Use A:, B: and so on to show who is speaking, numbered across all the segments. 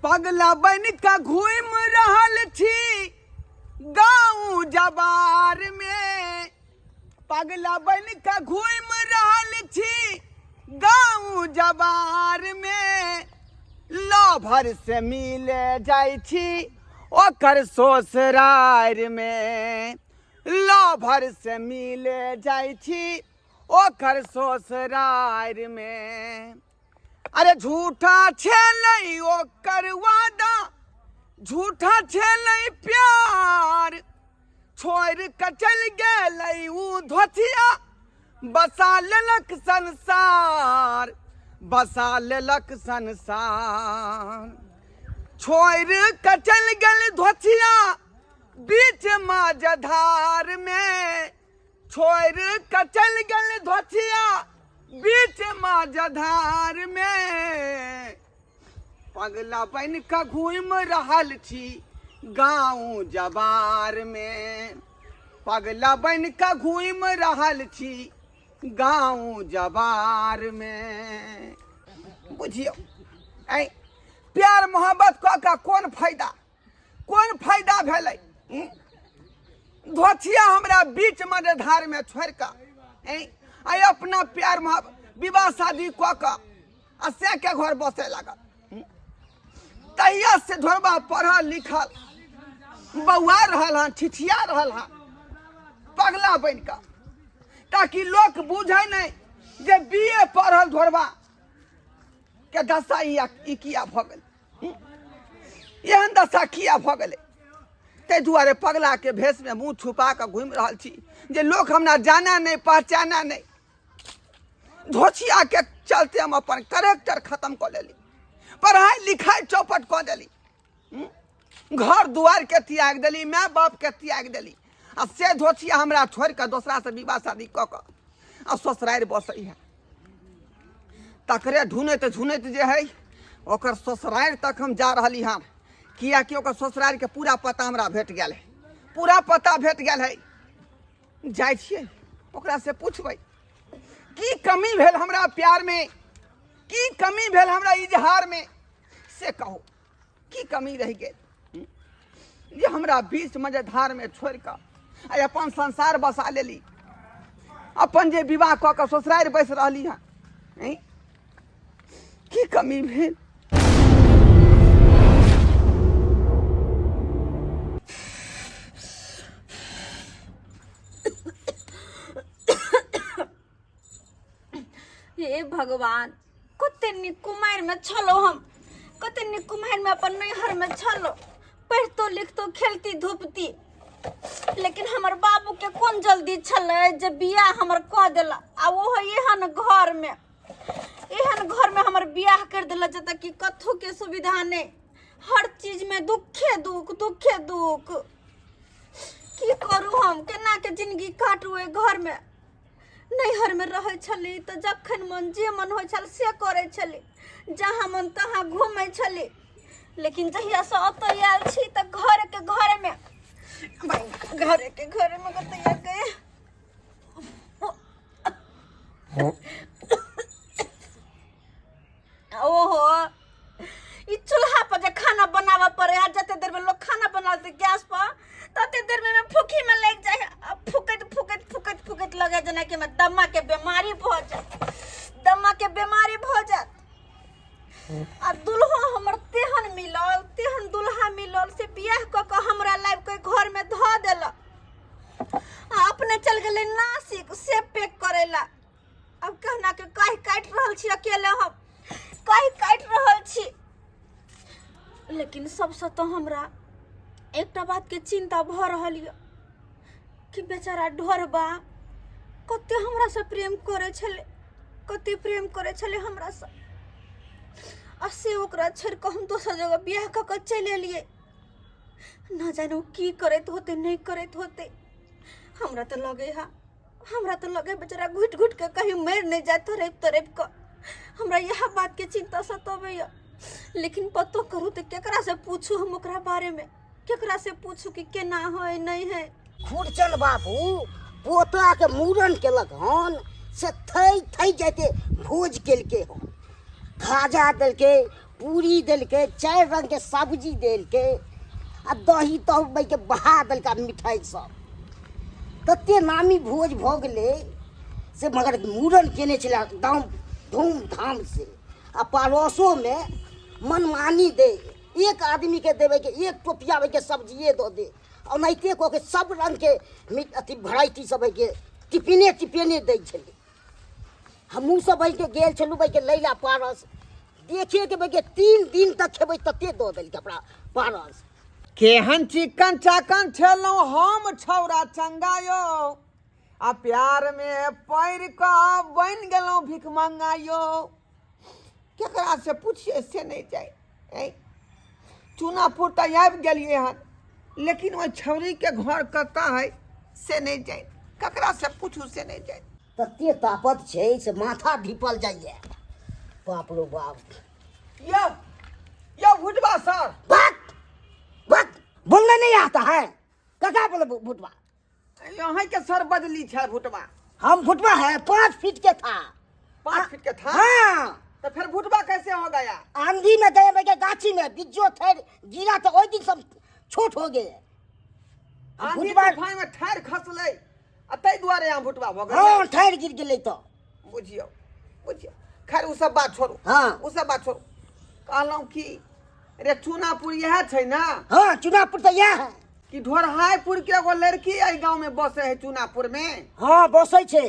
A: पगला बनि कऽ घूमि रहल छी गाँव जबार में। पगला बनि कऽ घूमि रहल छी गाँव जबार में। लभर से मिले जाइ छी ओकर ससुरारि में। लभर से मिले जाइ छी ओकर ससुरारि में। अरे झूठा छेलै ओकर वादा, झूठा छेलै प्यार, छोड़ि कऽ चलि गेलै उ धोथिया, बसा लेलक संसार, बसा लेलक संसार। छोड़ि कऽ चलि गेल धोथिया बीच माझधार में, छोड़ि कऽ चलि गेल धोथिया बीच माझधार में। पगला बनि कऽ घूमि रहल छी गाँव जबार में। पगला बनि कऽ घूमि रहल छी गाँव जबार में। बुझियौ, ऐ प्यार मोहब्बत कऽ कऽ कोन फायदा, कोन फायदा भेलै? धोथिया हमरा बीच में धार में छोड़ि कऽ आइ अपना प्यार मोहब्बत विवाह शादी कऽ कऽ आ से के घर बसै लागल। तहिया से धोरबा पढ़ल लिखल बौआ रहल हन, छिछिया रहल हन पगला बनि कऽ, ताकि लोक बुझै नहि जे बी ए पढ़ल धोरबा के दशा ई किया भऽ गेल, एहन दशा किया भऽ गेलै। ताहि दुआरे पगलाके भेषमे मुँह छुपा कऽ घुमि रहल छी जे लोक हमरा जानै नहि, पहचानै नहि। धोछियाके चलते हम अपन करेक्टर खत्म कऽ लेली, पढ़ाइ लिखाइ चौपट कऽ देली, घर दुआरके त्याग देली, माय बापके त्याग देली, आ से धोछिया हमरा छोड़ि कऽ दोसरासँ विवाह शादी कऽ कऽ आ ससुरारि बसै है। तकरे ढूँढैत ढूँढैत जे है ओकर ससुरारि तक हम जा रहली हन, किएकि ओकर ससुरारिके पूरा पता हमरा भेट गेल है, पूरा पता भेट गेल है। जाइ छियै ओकरासँ पुछबै की कमी भेल हमरा प्यारमे, की कमी भेल हमरा इजहारमे, से कहू की कमी रहि गेल जे हमरा बीच मझधारमे छोड़ि कऽ आइ अपन संसार बसा लेली, अपन जे विवाह कऽ कऽ ससुरारि बसि रहली हँ, की कमी भेल?
B: हे भगवान, कते नीक कुमारि में छलो हम, कते नीक कुमारि में अपन नैहर में छलो, पढ़तो लिखतो खेलती धूपती, लेकिन हमर बाबू के कोन जल्दी छलै जे बियाह हमर कऽ देला, आ ओहो एहन घर में, एहन घर में हमर बियाह कर देला जतऽ कि कथू के सुविधा नहीं, हर चीज में दुखे दुख, दुखे दुख। की करू हम, केना के जिंदगी काटू ओहि घर में? नैहर में रहै छली तऽ जखन मन जे मन होइ छल से करै छली, जहाँ मन तहाँ घूमै छली, लेकिन जहियासँ ओतऽ आयल छी तऽ घरके घरमे, घरके घरमे कतऽ गए। ओहो ई चूल्हा पर जे खाना बनाबऽ पड़े है, जते देर में लोग खाना बनाते गैस पर तते देर में फूकी में लग जाए है। आ फूकैत फूकैत फूकैत फूकैत लगे जेना कि हमरा दमा के बीमारी भऽ जायत, दमा के बीमारी भऽ जायत। आ दुल्हो हमर तेहन मिलल, तेहन दुल्हा मिलल से बियाह कऽ कऽ हमरा लाबि कऽ घर में धऽ देलक, आ अपने चल गेलै नासिक से पैक करै ला। अब कहना के कहि काटि रहल छी, अकेले हम कहि काटि रहल छी। लेकिन सबसँ तऽ हमरा एकटा बात के चिंता भऽ रहल यऽ कि बेचारा ढोरबा कते हमरासँ प्रेम करै छलै, कते प्रेम करै छलै हमरासँ, आ से ओकरा छोड़ि कऽ हम दोसर जगह बियाह कऽ कऽ चलि एलियै। ना जाने ओ की करैत होतै, नहि करैत होतै। हमरा तऽ लगै है, हमरा तऽ लगे बेचारा घुटि घुटि कऽ कहीं मरि नहि जाय तड़पि तड़पि कऽ। हमरा इएह बातके चिन्ता सतबैए, लेकिन पतो करू तऽ केकरासँ पूछू हम ओकरा बारेमे, केकरासँ पूछू कि केना है नहि है।
C: खुरचन बाबू पोताके मूड़न केलक हन से थै थै जाइते भोज केलकै हन, खाजा देलकै, पूरी देलकै, 4 रंग के सब्जी देलकै आ दही तह के बहा देलकै आ मिठाई सब। तते नामी भोज भऽ गेलै से, मगर मूड़न केने छलै एकदम धूमधाम से। आ पड़ोसोमे मनमानी दे, एक आदमीके देबै के एक टोपिया के सब्जिए दऽ दे, ओनाहिते कऽ के सब रंगके अथी वेराइटी सब के टिफिने टिफिने दै छलै। हमहूँ सब के गेल छलहुँ के लै ला पारस, देखे के के 3 दिन तक खेबै तते दऽ देलकै अपना पारस।
A: केहन चिकन चाकन छलहुँ हम छौड़ा चंगा यो, आ प्यार में पड़ि कऽ बनि गेलहुँ भिखमंगा यो। केकरा से पूछिए से नहीं जाए। चूनापुर तऽ आबि गेलियै हन, लेकिन ओहि छौड़ीके घर कतऽ है से नहीं जाए, ककरा से पूछू से नहीं जाए।
C: तते तापत छै से माथा धीपल जाइए, बाप रो बाप।
A: यो यो भुटबा सर।
C: बक बक, बोलने नहीं आता है कका बोले भुटबा।
A: अहाँ के सर बदली छै भुटबा।
C: हम भुटबा है, 5 फीट के था।
A: 5 फीट के था?
C: हाँ।
A: तो फिर भुटबा कैसे हो गया?
C: आंधी में गए भैया गाछी में, बिज्जो ठहर गिरा तो ओई दिन सब छोट हो गए।
A: आंधी
C: भुटबा
A: तूफान में ठहर खसलै आ ताहि दुआरे अहाँ भुटबा भऽ गेलै।
C: हाँ, ठहर गिर गेलै तो।
A: बुझियौ बुझियौ, खैर ओ सब बात छोड़ू।
C: हाँ।
A: ओ सब बात छोड़ू। कहलहुँ कि रे चूनापुर इएह छै ना?
C: हाँ, चूनापुर तो इएह है।
A: कि ढोरहायपुर के एगो लड़की एहि गाँव में बसे है चूनापुर में?
C: हाँ बसे छै।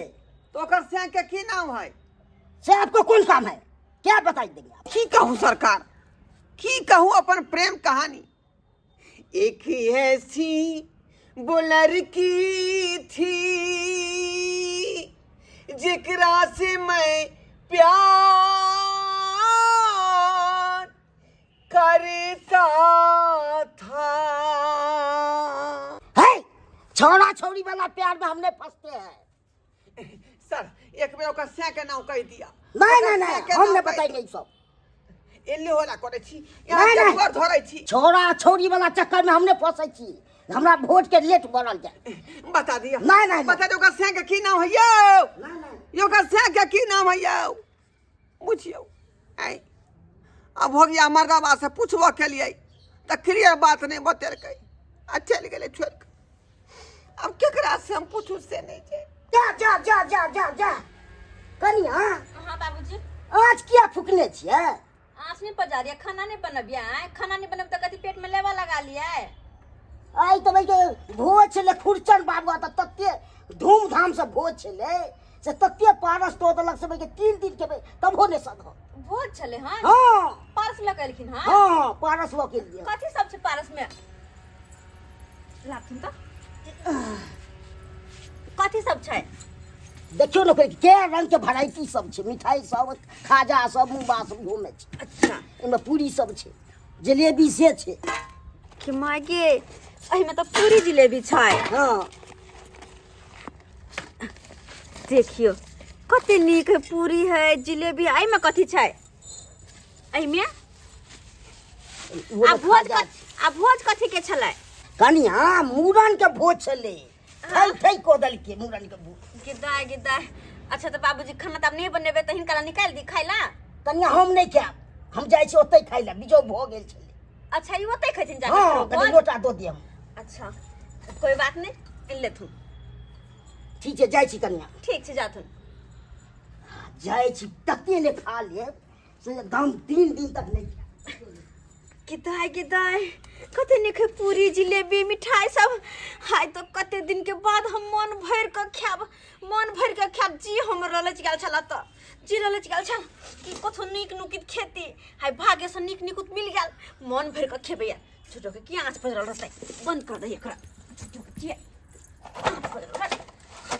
A: तो ओकर सैं के की नाम है?
C: से आपको कौन काम है, क्या बताई देंगे आप?
A: की कहूँ सरकार, की कहूँ अपन प्रेम कहानी। एक ऐसी वो लड़की थी जिकरा से मैं प्यार करता था।
C: है छौड़ा छौड़ी वाला प्यार में हमने फंसते हैं।
A: सर एक बेर ओकर सैं के नाम कहि दिया।
C: नहीं,
A: ओकर
C: नहीं,
A: सैं
C: नहीं,
A: के
C: हम
A: नाम
C: नहीं
A: कहि
C: बताएंगे ई सब।
A: एले होला करै छी,
C: नहीं,
A: यहाँ
C: नहीं।
A: के धरै छी।
C: छौड़ा छौड़ी वाला चक्कर में हमने फंसै छी, हमरा वोट के लेट बढ़ल जाए।
A: बता दिया।
C: नहीं, नहीं, नहीं।
A: बता दियो ओकर सैं के की नाम है यौ?
C: नहीं, नहीं।
A: ओकर सैं के की नाम है यौ? बुझियौ। आइ अब हो गया मर्दाबा से पूछबो के लिए तऽ क्लियर बात नहीं बतेलकै आ चलि गेलै छोड़ि कऽ। अब केकरा से हम पूछू से नहीं छै।
C: जा जा जा जा जा जा कनिया।
B: हाँ बाबूजी।
C: आज किया फुकने छियै?
B: आँच नहीं पजारिया, खाना नहीं बनबिया। खाना नहीं बनब तऽ कथी पेट में लेवा लगा लिया।
C: आइ तऽ भाई भोज छलै खुरचन बाबू, तऽ तते धूमधाम से भोज छलै से तते पारस दऽ देलक से भाई 3 दिन खेबै तबो नहि सधल।
B: भोज छलै हन?
C: हाँ।
B: पारस लऽ के एलखिन हन?
C: हाँ, पारस लऽ के एलियै।
B: कथी सब छै पारस में? लाथिन तऽ कथी सब छै?
C: देखियौ ने के रंग के वेराइटी सब छै, मिठाई सब, खाजा सब, मुबा सब इहोमे छै।
B: अच्छा।
C: एहिमे पूरी सब छै, जलेबी से छै।
B: कि माय गे, एहिमे तऽ पूरी जिलेबी छै।
C: हाँ।
B: देखियौ कते नीक है, पूरी है, जिलेबी है। एहिमे कथी छै? एहिमे?
C: इहो
B: आ
C: मे
B: भोज
C: खाजा
B: आ भोज कथी के छलै?
C: कनिया मूड़न के भोज छलै, थै थै कऽ देलकै मूड़न के भोज।
B: गिदाय गिदाय। अच्छा तऽ बाबूजी खाना तऽ आब नहि बनेबै, तऽ हिनका ला निकालि दी खाइ ला?
C: कनिया हम नहि खायब, हम जाइ छी ओतै खाइ ला, बिजोग भऽ गेल छलै।
B: अच्छा ई ओतै खैथिन जाके?
C: हाँ, कनि
B: भोज?
C: लोटा दऽ दिअ।
B: अच्छा कोई बात नहीं, आनि लेथुन।
C: ठीक छै, जाइ छी कनिया।
B: ठीक छै, जाथुन।
C: जाइ छी, तते ने खा लेब से एकदम 3 दिन तक नहि खायब।
B: गिदाय गिदाय, कते नीक है पूरी जिलेबी मिठाई सब। हाय तो कते दिन के बाद हम मन भरि कऽ खायब, मन भरि कऽ खायब। जी हमर ललचि गेल छल तऽ, जी ललचि गेल छल कि कथो नीक नुकित खेती। हाय भाग्य से नीक निकुत मिल गेल, मन भरि कऽ खेबै। छोटो के की आँच पजरल रहतै, बंद कर दही एकरा। छोटो के की आँच पजरल रहतै,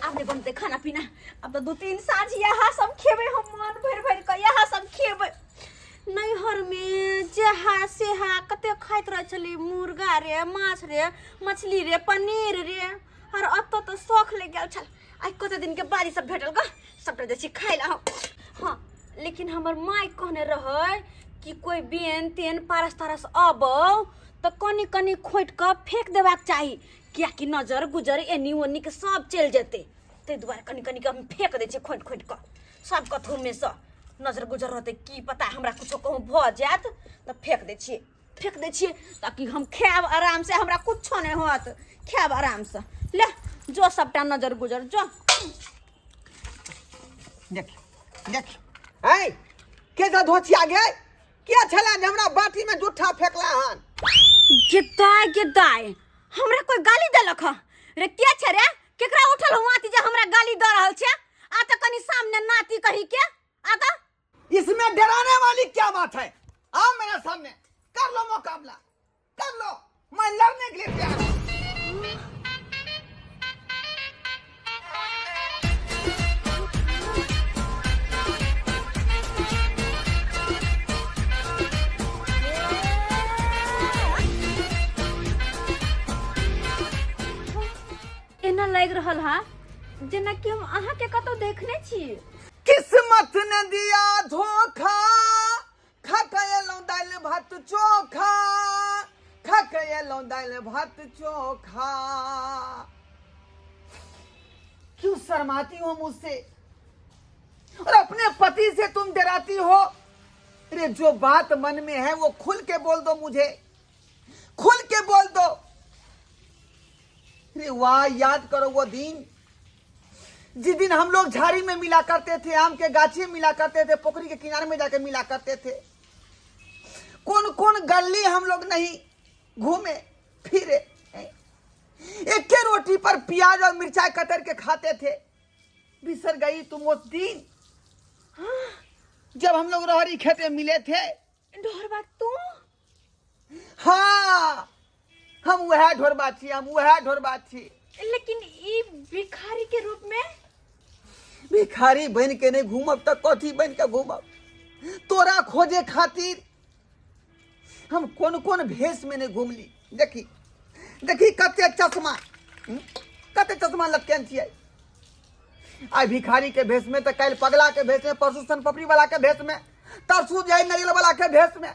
B: आब नहि बनतै खाना पीना। आब तऽ 2-3 साँझ इएह सब खेबै हम, मन भरि भरि कऽ इएह सब खेबै। नैहर में जेहा सेहा कते खाइत रहै छली, मुर्गा रे, माछ रे, मछली रे, पनीर रे। और अतऽ तऽ शौख लागि गेल छल। आइ कते दिन के बाद ई सब भेटल ग, सबटा जाइ छी खाइ ला हम। हाँ, लेकिन हमर माय कहने रहै कि कोइ बेन तेन पारस तारस अबौ तऽ कनि कनि खोटि कऽ फेंक देबाक चाही, कियाकि नजर गुजर एनी ओनी के सब चलि जेतै। ताहि दुआरे कनि कनि कऽ हम फेंक दै छियै खोटि खोटि कऽ सब कथूमे सँ। नजर गुजर रहतै की पता हमरा कुछो कहूँ भऽ जायत तऽ फेंक दै छियै फेंक दै छियै ताकि हम खायब आराम से हमरा कुछो नहि होत खायब आराम से ले जो सबटा नजर गुजर जो
A: देख देख ऐ के जा धोछिया गे के छला जे हमरा बाटी में जूठा फेंकला हन
B: गे दाय गे दाय हमरा कोई गाली देलक ह रे के छै रे केकरा उठल हुआ जे हमरा गाली दऽ रहल छै आ तऽ कनी सामने नाती कही के आ तऽ
A: इसमें डराने वाली क्या बात है आओ मेरे सामने कर लो मुकाबला कर लो मैं लड़ने के लिए तैयार हूँ
B: एना लागि रहल हा जेना कि हम अहाँके कतौ देखने छी
A: किस्मत ने दिया धोखा खा के एलहुँ दालि भात चोखा खा के एलहुँ दालि भात चोखा क्यों शर्माती हो मुझसे और अपने पति से तुम डराती हो अरे जो बात मन में है वो खुल के बोल दो मुझे खुल के बोल दो अरे वाह याद करो वो दिन जिस दिन हम लोग झाड़ी में मिला करते थे आम के गाछी में मिला करते थे पोखरी के किनारे में जाके मिला करते थे कौन कौन गली हम लोग नहीं घूमे फिरे हैं? एक के रोटी पर प्याज और मिर्चाई कतर के खाते थे बिसर गई तुम उस दिन जब हम लोग रोहरी खेत में मिले थे
B: ढोरबा तू
A: हाँ हम वह ढोरबा छी हम वह ढोरबा छी
B: लेकिन ई भिखारी के रूप में
A: भिखारी बन के नहीं घूमब तऽ कथी बन के घूमब तोरा खोजे खातिर हम कोन कोन भेष में नहीं घूमली देखी देखी कते चश्मा कते चश्मा लटकेन छियै आइ भिखारी के भेष में तऽ काल्हि पगला के भेष में परसू सन पपड़ी वाला के भेष में तरसू जाय नारियल वाला के भेष में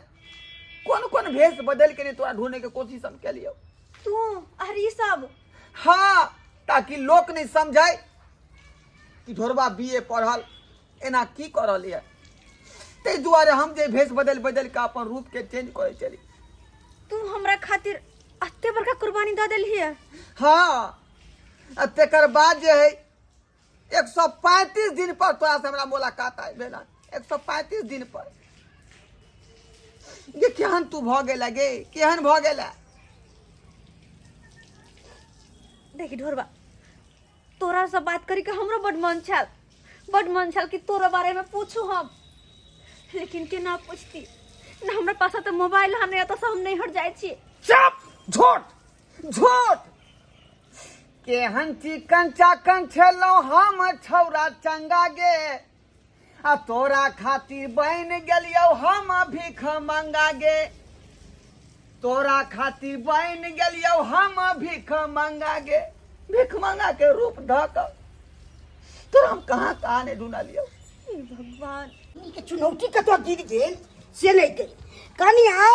A: कोन कोन भेष बदल के नहीं तोरा ढूंढे के कोशिश हम केलियौ
B: तू और ई सब
A: हाँ ताकि लोक नहीं समझे कि ढोरबा बी ए पढ़ल एना की कऽ रहल यऽ ताहि दुआरे हम जे भेष बदलि बदलि कऽ अपन रूपके चेंज करै छली
B: तू हमरा खातिर एते बड़का कुर्बानी दऽ देलही
A: हाँ आ तकर बाद जे है 135 दिन पर तोरा से हमरा मुलाकात आइ भेल 135 दिन पर गे केहन तू भऽ गेला गे केहन भऽ गेला
B: देखी ढोरबा तोरा से बात करी के हमरो बड मन छल बड मन छल कि तोरा बारे में पूछू हम लेकिन केना पूछती ना हमरा पास तो मोबाइल है नहीं तो हम नहीं हट जाए छी
A: चुप झूठ झूठ केहन चिकन चाकन छलहुँ हम छौरा चंगा गे आ तोरा खातिर बनि गेलियौ हम भीख मंगा गे तोरा खातिर बनि गेलियौ हम भीख मंगा गे भीख मंगा के रूप धऽ कऽ तोरा हम कहाँ कहाँ नहि ढूँढलियौ
B: हे भगवान
C: के चुनौती कतऽ गिर गेल से नहि गेल कनिया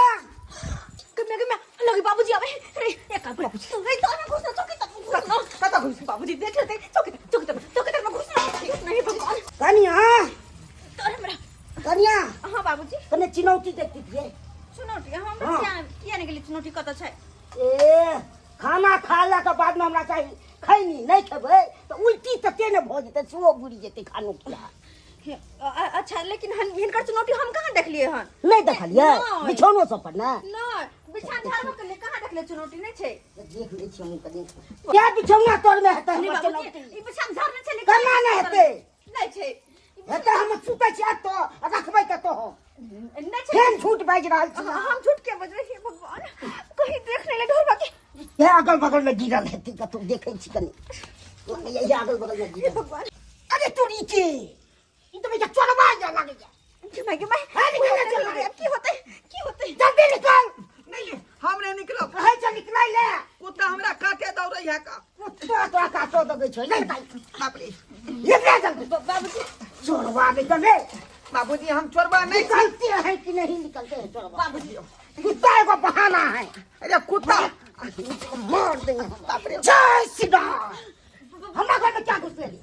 B: कम्या कम्या लगे बाबूजी आवे रे एक काम कर तू रे तो ना घुसना चौकी तक घुसना
A: कतऽ घुस
B: बाबूजी देख लेते चौकी तक चौकी तक चौकी तक में घुसना घुसना हे भगवान
C: कनिया
B: तोरे हमरा
C: कनिया
B: हां बाबूजी
C: कने चुनौती देखती थिए
B: चुनौती हमरा
C: हाँ।
B: किया किया नहीं गेली चुनौती कतऽ छै
C: ए खाना खाला के बाद में हमरा चाही खैनी नहीं खेबै तऽ उल्टी तते ने भऽ जेतै सेहो बुरि जेतै खानो खिला
B: हे, अच्छा लेकिन हिनकर चुनौती हम कहाँ देखलिए हन
C: नहीं देखलियै
B: नहि।
C: बिछौनो सब पर ने
B: नहीं बिछान झाड़बो के लिए कहाँ देखले चुनौती नहीं छै
C: देख लै छियै हम कनि क्या बिछौना तोर में हेतै
B: नहीं
C: हमर
B: बाबूजी
C: चुनौती
B: ई बिछान झाड़ने छै लेकिन
C: केना नहि हेतै?
B: नहीं छै
C: हेतै हम सुतै छियै एतऽ आ रखबै कतऽ हम
B: नहीं छै
C: फेर झूठ बाजि रहल छी
B: हम झूठ के बजबै हे भगवान कहीं देख नहीं ले ढोरबा के
C: हे अगल बगल में गिरल हेतै कतौ देखै छी कनि ये अगल बगल में
B: हे
C: गिरल
B: भगवान
C: अरे तोरी के ई तऽ भैया चोरबा जा लागैया
B: के माय के माय
C: हाँ, निकल, निकल।
B: की होतै की होतै
C: जल्दी निकल
A: नहीं हम नहीं निकलब
C: कहै छ निकलै ले
A: कुत्ता हमरा काटे दौड़ै है का
C: कुत्ता तोरा काटो दगै छै नहीं ताई
A: बाप रे
C: निकले जल्दी
B: बाबूजी
C: चोरबा निकल रे
A: बाबूजी हम चोरबा नहीं छी।
C: निकलते हैं कि नहीं निकलते हैं चोरबा
B: बाबूजी
C: कुत्ता एगो बहाना है
A: अरे कुत्ता
C: मार देंगे
A: बाप रे
C: जय श्री राम हमरा घर में क्या घुस लेली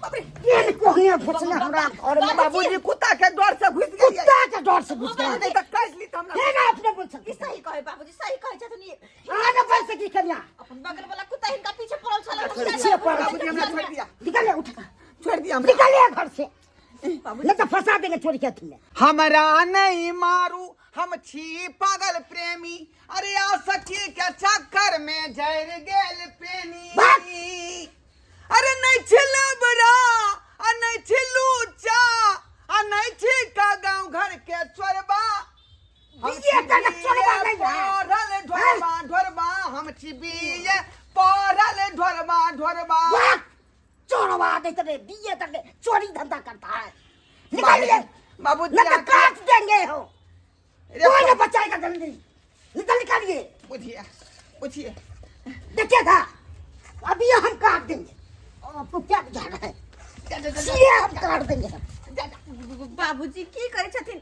B: बाप रे।
C: केन कोहने घुसले हमरा घर में?
A: बाबूजी, कुत्ता के डर से घुस गेलियै।
C: कुत्ता के डर से घुस गया।
A: नहीं तऽ काटि ली तऽ हमरा।
C: हे ना, अपने बोल सकती।
B: ई सही कहे बाबूजी, सही कहे छथिन ई।
C: आ ना बोल सकी कन्या।
B: अपन बगल वाला कुत्ता हिनका पीछे पड़ल छल।
C: पीछे पड़ल।
A: बाबूजी, हमरा छोड़ि दिया।
C: निकल ले, उठ।
A: छोड़ि दिया हमरा।
C: निकल ले घर से, नहीं तो फंसा देंगे चोरी के अथी में।
A: हमरा नहीं मारू, हम छी पागल प्रेमी। अरे आ सखी के चक्कर में जर गेल पेनी।
C: भाग!
A: अरे नहीं छी लबरा आ नहीं छी लूचा आ नहीं छी का गांव घर के चोरबा। हम
C: बीए
A: छी
C: करके चोरबा
A: बीए
C: नहीं है।
A: पढ़ल ढोरबा ढोरबा, हम छी बीए पढ़ल ढोरबा ढोरबा।
C: भाग! चोरवा नहीं तेरे, बीए करके चोरी धंधा करता है। निकल ले।
A: बाबूजी,
C: नहीं तो काट देंगे हो।
A: रे
C: कोई ना बचाएगा। जल्दी निकल, निकालिए।
A: बुझिए बुझिए।
C: देखिए था, अभी हम काट देंगे। आपको क्या बुझा रहा है?
A: जा, जा, जा, जा।
C: सीधे हम काट देंगे।
A: जा, जा।
B: बाबूजी, की करे छथिन?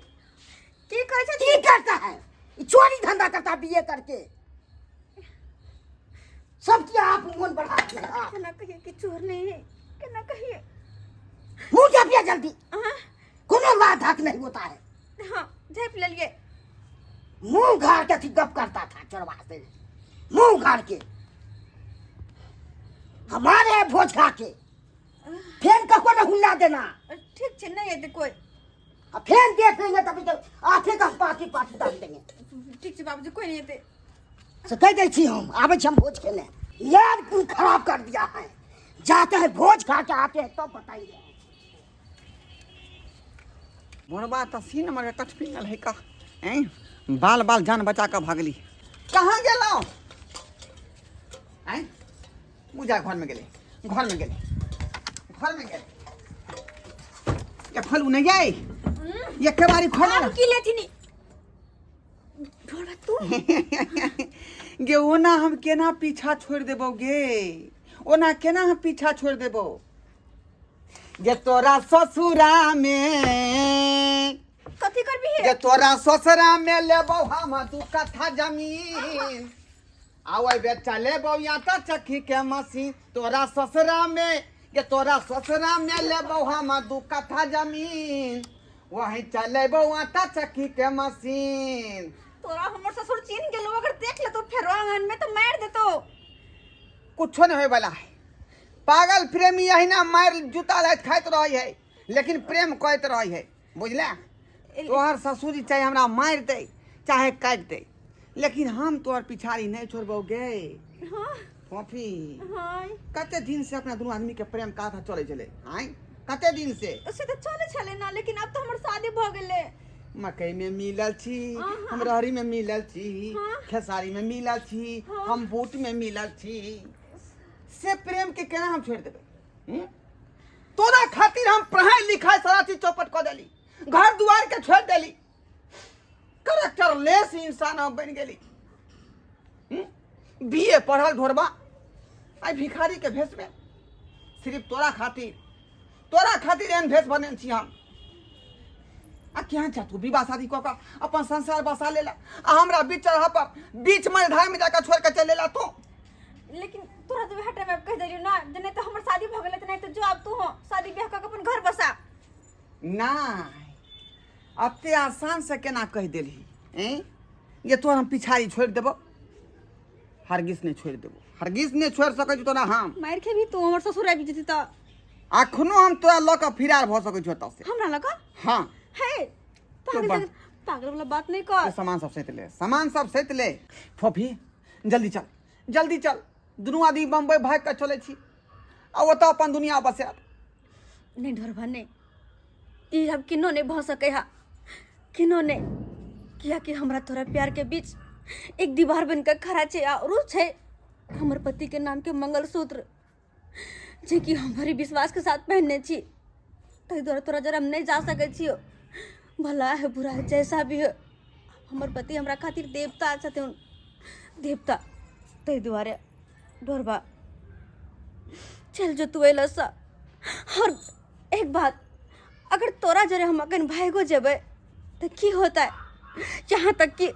B: की करे छथिन?
C: की करता है? ई चोरी धंधा करता है बीए करके। सब किया आप मोन बढ़ा के आप।
B: केना कहिए कि चोर नहीं है? केना कहिए?
C: मुंह झापिया जल्दी।
B: हाँ।
C: कोनो लात धाक नहीं होता है।
B: हाँ, झापि लेलिए।
C: मुंह घाड़ के अथी गप करता था चोरवा से। मुंह घाड़ के हमारे भोज खा के फेन कको न हुल्ला देना।
B: ठीक छै, नहीं एतै कोई।
C: आ फेन देख लेंगे तभी तो आथे का हम पाथी पाथी डाल देंगे।
B: ठीक छै बाबूजी, कोई नहीं एतै।
C: से कह दै छी हम आबै छी, हम भोज खेले। यार, कुल खराब कर दिया है। जाते हैं, भोज खा के आते हैं, तब बताइए।
A: मोरबा तऽ सीन मगर कटपिंगल है का ऐं बाल बाल जान बचा कऽ भागली। कहाँ गेलहुँ ऐं? पूजा घरमे गेलै, घरमे गेलै, घरमे गेलै। ये खोलू नहीं जाए, ये केवाड़ी खोलू।
B: आब की लेथिन ई? ढोला तू।
A: गे, ओना हम केना पीछा छोड़ि देबौ गे? ओना केना हम पीछा छोड़ि देबौ गे? तोरा ससुरा में
B: कथी करबी हे?
A: गे, तोरा ससुरा में लेबौ हम दू कट्ठा जमीन आ ओहि बेटा लेबौ आटा चक्की के मशीन। तोरा ससुरा में गे, तोरा ससुरा में लेबौ हम दू कट्ठा जमीन, वहीं चलेबौ आटा चक्की के मशीन।
B: तोरा हमर ससुर चिन्ह गेलो। अगर देख लेतो फेरो आंगन में तो मार देतो।
A: कुछो नहीं होय वाला है। पागल प्रेमी अहिना मार जूता लाइत खाइत रहे है, लेकिन प्रेम करैत रहे है, बुझले? तोहर ससुर चाहे हमरा मारि दे, चाहे काटि दे, लेकिन हम तोहर पिछाड़ी नहीं छोड़बौ गे।
B: हाँ।
A: फोफी।
B: हाँ।
A: कते दिन से अपना दुनू आदमी के प्रेम कथा चलै छलै आँय, कते दिन से?
B: से तऽ चलै छलै ना, लेकिन अब तऽ हमर शादी भऽ गेलै।
A: मकई में मिलल छी,
B: हाँ।
A: हम रहरी में मिलल छी,
B: हाँ।
A: खेसारी में मिलल छी,
B: हाँ।
A: हम बूट में मिलल छी। से प्रेम के केना हम छोड़ि देबै, हम्म? तोरा खातिर हम पढ़ाई लिखाई सारा चीज चौपट कऽ देली, घर दुआर के छोड़ि देली, करेक्टर लेस इंसान हम बनि गेली, हम्म? बी ए पढ़ल ढोरबा आइ भिखारी के भेष में, सिर्फ तोरा खातिर। तोरा खातिर एहन भेष बनेने छी हम। आ केहन छ तू? विवाह शादी कऽ कऽ अपन संसार बसा लेला आ हमरा बीच चढ़ा पर बीच मझधार में जाकर छोड़ के चल लेला तू।
B: लेकिन तोरा तो वएह टाइम में कहि देलियौ ना जे नहीं तो हमर शादी भऽ गेलै, तऽ नहीं तो जो आब तू हो शादी ब्याह कऽ के अपन घर बसा।
A: नहि, एते आसान से केना कहि देलही ऐं जे तोरा हम पिछाड़ी छोड़ि देबो? हरगिज नहि छोड़ि देबो, हरगिज नहि छोड़ि सकै छी तोरा हम।
B: मारि खेबही तू, हमर ससुर आबि जेतै तऽ।
A: अखनो हम तोरा लऽ कऽ फिरार भऽ सकै छी ओतऽ से।
B: हमरा लऽ कऽ?
A: हाँ।
B: हे, पागल। पागल वाला बात नहीं कर।
A: तू सामान सब सैत ले, सामान सब सैत ले। फोफी, जल्दी चल, जल्दी चल। दुनू आदमी बम्बई भागि कऽ चलै छी आ ओतऽ अपन दुनिया बसायब।
B: नहीं ढोरबा, नहीं, ई अब किनो नहीं भऽ सकै हा, किनो नहीं, कियाकि हमरा तोरा प्यार के बीच एक दीवार बन के खड़ा छै आ और छै हमर पति के नाम के मंगलसूत्र, जे कि हम भरी विश्वास के साथ पहनने छी। ताहि दुआरे तोरा जरा हम नहीं जा सकै छियो। भला है, बुरा है, जैसा भी है, हमर पति हमरा खातिर देवता छथिन, देवता। ताहि दुआरे ढोरबा, चल जो तू अयलसँ। और एक बात, अगर तोरा जरे हम अखन भागो जेबै तऽ की होतै? यहाँ तक कि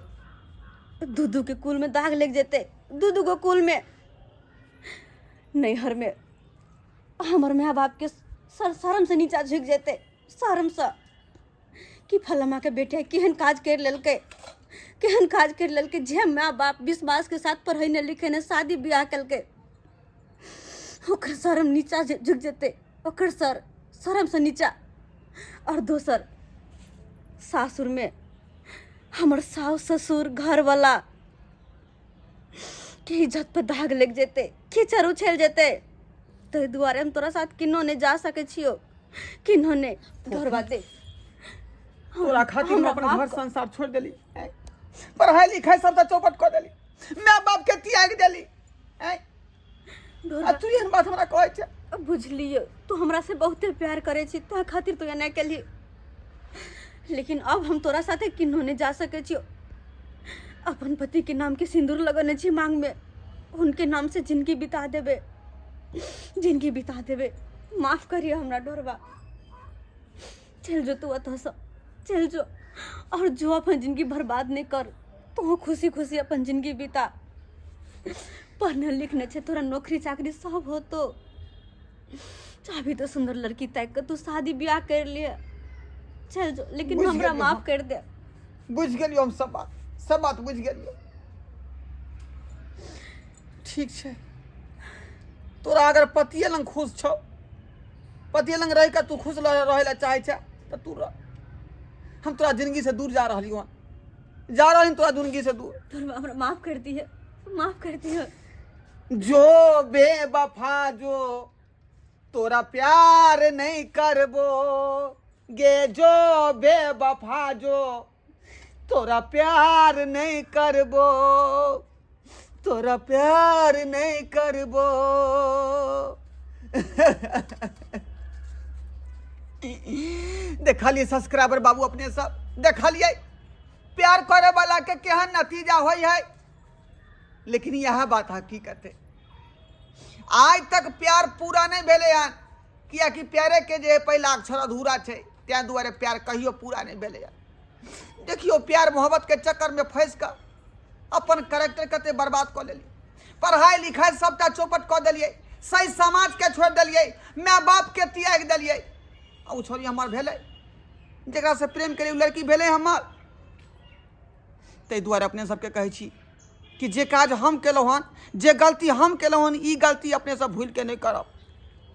B: दू दू के कुल में दाग लागि जेतै, दू दू गो कुल में। नैहर में हमर माय बाप के सर शरमसँ नीचा झुकि जेतै शरमसँ कि फलामाके बेटे केहन काज करि लेलकै, केहन काज करि लेलकै। जे माय बाप विश्वासके साथ पढ़ेने लिखेने शादी बियाह केलकै, ओकर शरम नीचा झुकि जेतै, ओकर सर शरमसँ नीचा। आओर दोसर सासुरमे हमर साउस ससुर घरवला के इज्जत पर दाग लग जेतै, कीचड़ उछल जेतै। ताहि दुआरे हम तोरा साथ किन्नो नहि जा सकै छियौ, किन्नो नहि। धरवा दे
A: तोरा खातिर हम
B: हमरा
A: अपन
B: माफ
A: घर
B: कर।
A: संसार छोड़ देली, ऐं? पढ़ाई लिखाई सब चौपट कऽ देली, माय बाप के त्याग देली, ऐं? आ तू एहन बात हमरा कहै छै?
B: बुझलियो तू हमरा से बहुते प्यार करे छी, तोरा खातिर तू एना केलही, लेकिन अब हम तोरा साथे किन्नो नहीं जा सके छियो। अपन पति के नाम के सिंदूर लगने छी मांग में, उनके नाम से जिंदगी बिता देबे, जिंदगी बिता देबे। माफ करिए हमरा डोरबा, चल जो तू अतः से चल जो, और जो अपन जिंदगी बर्बाद नहीं कर, तू खुशी खुशी अपन जिंदगी बिता। पढ़ने लिखने छे तोरा नौकरी चाकरी सब होतो, चाहबी तो सुंदर लड़की ताकि के तू शादी ब्याह कर लिए, चल जो, लेकिन
A: बुझि
B: हमरा
A: गेलियौ
B: माफ
A: हम।
B: कर दे।
A: बुझि गेलियौ हम सब बात, सब बात बुझि गेलियौ। ठीक छै, तोरा अगर पतिए लग खुश छौ, पतिए लग रहि कऽ तू खुश रहै लए चाहै छै तऽ तू रह। हम तोरा जिंदगी से दूर जा रहलियौ हन, जा रहली तोरा जिंदगी से दूर।
B: तोरा हमरा माफ कर दिहे, माफ कर दिहे।
A: जो बेवफा जो तोरा प्यार नहीं करबो गे, जो बेवफा जो तोरा प्यार नहीं करबो, तोरा प्यार नहीं करबो। देखलिए सब्सक्राइबर बाबू अपने सब देखलिए प्यार करे वाला के केहन नतीजा होई है। लेकिन यह बात हकीकत है, आज तक प्यार पूरा नहीं भेलै हन, कियाकि प्यारे के जे पहिला अक्षर अधूरा छै, तैं दुआरे प्यार कहियो पूरा नहीं भेलै हन। देखियो प्यार मोहब्बत के चक्कर में फंसि कऽ अपन करेक्टर कते बर्बाद कऽ लेलियै, पढ़ाई लिखाई सबटा चौपट कऽ देलियै, सही समाज के छोड़ि देलियै, माय बाप के त्यागि देलियै। आ ओ छोड़ी हमर भेलै जकरा से प्रेम करी, ओ लड़की भेलै हमर। ताहि दुआरे अपने सबके कहै छी कि जे काज हम केलहुँ हन, जे गलती हम केलहुँ हन, ई गलती अपने सब भूलिके नहि करब।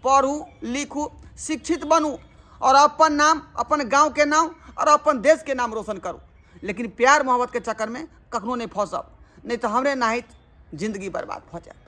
A: पढ़ू लिखू, शिक्षित बनू और अपन नाम, अपन गाँवके नाम और अपन देशके नाम रोशन करू। लेकिन प्यार मोहब्बतके चक्करमे कखनो नहि फँसब, नहि तऽ हमरे नाहित जिंदगी बर्बाद भऽ जायत।